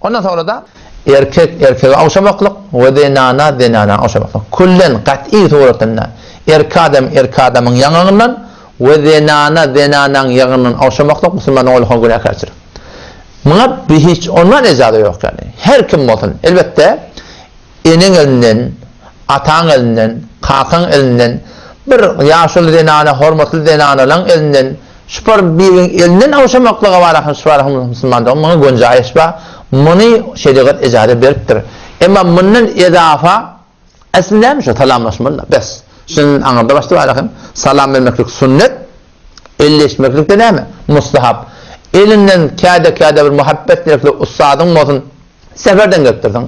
Ondan soňra-da erkek erkegi ogşamaklyk we zenana zenanany ogşamaklyk. Küllen, gat'y suratynda erkek adam erkek adamyň ýaňagyndan we zenana zenanaň ýaňagyndan ogşamaklyk musulmanyň ullakan günäkärçilik. Muňa bir hiç ondan ejaza ýok ýaly. Her kim bolsun. Elbetde eneň elinden, ataň elinden, kakaň elinden, bir ýaşuly zenana, hormatly zenanalaň elinden şu bir biriň elinden ogşamaklyga bar şu bar musulman dogan muňa gönjaýyş bar. Muny şerigat ejaza beripdir. Emma mundan ezafa Asly näme şu salamlaşmaly bes. Şundan aňyrda başda bar hem salam bermeklik sünnet, elleşmeklik de näme? Mustahap. Elinden käde-käde bir muhabbet gerekli ussadyň bolsun, seferden gelipdirsiň.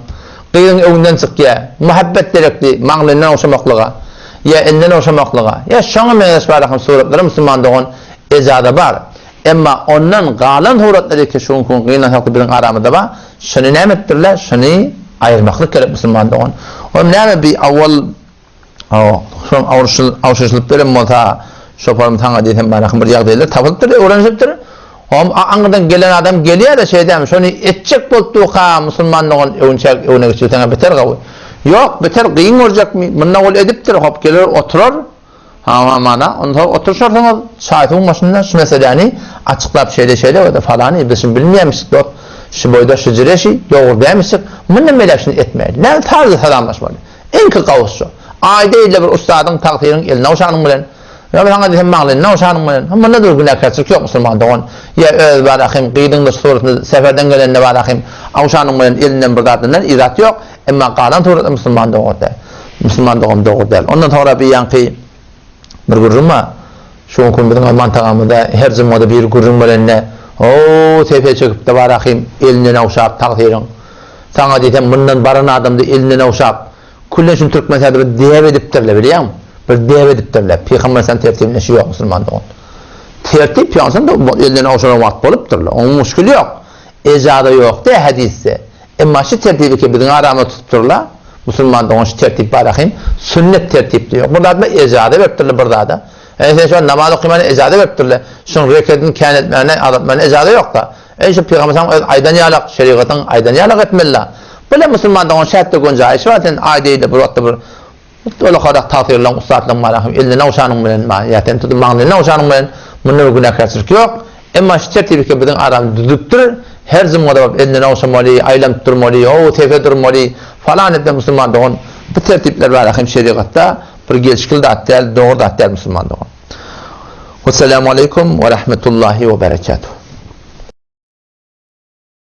Gyzyň öňünden çykýa, muhabbet gerekli maňlaýyndan ogşamaklyga, ýa elinden ogşamaklyga, ýa şoňa meňzeş bar hem suratlara musulman dogan ejaza bar. Emma ondan galan suratlar ki şu günki gün gynansakda biziň aramyzda bar, şuny näme etdirler, şuny aýyrmaklyk gerek musulman dogan. Olam näme bi awal şoň awşyşylyp beren bolsa, şoparym saňa diýsem baraky bir ýagdaýlar tapylypdyr, öwrenişipdir. Olam aňyrdan gelen adam gelýär-de şeýdämi, şony etjek bolup durka musulman dogan öwünçäk öwüne geçirseň-ä beter gowy. Ýok, beter gyň görjekmi, munda ol edipdir, hop geler oturar. Hawa mana, onsoň oturyşarsyňyz, çaý-suwuň başynda şu meseläni açyklap şeýle-şeýle we-de falany biz şuny bilmeýärmişik dost, şu boýda şu jire şi, dogry dälmişik, mundan beýläk şuny etmäýli. Näme sazly salamlaşmaly. Iňki gawusy şo. Aýda-ýylda bir ussadyň, tagsyryň elini ogşanyň bilen, ýa saňa diýsem maňlaýyny ogşanyň bilen, munda-da bir günäkärçilik ýok musulman dogan. Ýa öz barahym gyzyňdyr suratynda seferden gelende barahym ogşanyň bilen elinden bir zadyndan yzat ýok. Emma galan suratlar musulman dogry däl. Musulman dogan dogry däl. Ondan soňra bir ýaňky bir gürrüň bar. Şu günki gün biziň mantagamyzda her jumgada biri gürrüň berende, O, sepe çekip-de bar ahym, elinden ogşap tagsyryň. Saňa diýsem, mundan baran adamdy elinden ogşap. Küllen şuny türkmen säde bir däp edipdirler, bilýäňmi? Bir däp edipdirler. Pygamber aleyhisselam tertibinde şu ýok musulman dogan. Tertip ýaňsyn-da elinden ogşalan wagt bolupdyrlar. Onuň muşkili ýok. Ejaza ýok dä hadysde. Emma şu tertibi ki biziň aramyzda tutupdyrlar, musulman dogan şu tertip bar ahym, sünnet tertipde ýok. Bir zada ejaza beripdirler bir zada. Eý sen şu namaz okymana ejaza beripdirler. Şuň rekedini kän etmäne, azaltmana ejaza ýok-da. Eý şu pygamber sallam öz aýdan ýalak, şerigatyň aýdan ýalak etmeli-la. Bile musulman dogan şähde gonjaýyş bar sen aýda ýylda bir wagtda bir Ullakanrak tagsyrlaň, ussatlygyň bar ahym, elinden ogşanyň bilen bar, ýa seni tutup maňlaýyndan ogşanyň bilen munda bir günäkärçilik ýok. Emma şu tertibi ki biziň aramyzda düzüpdir, her jumgada baryp elinden ogşamaly, aýlanyp durmaly, ho, sefe durmaly, falan etme musulman dogan, bu tertipler bar ahym şerigatda bir gelşikli zat däl, dogry zat däl musulman dogan. Wessalamu aleýkum we rahmetullahi we berekatuh.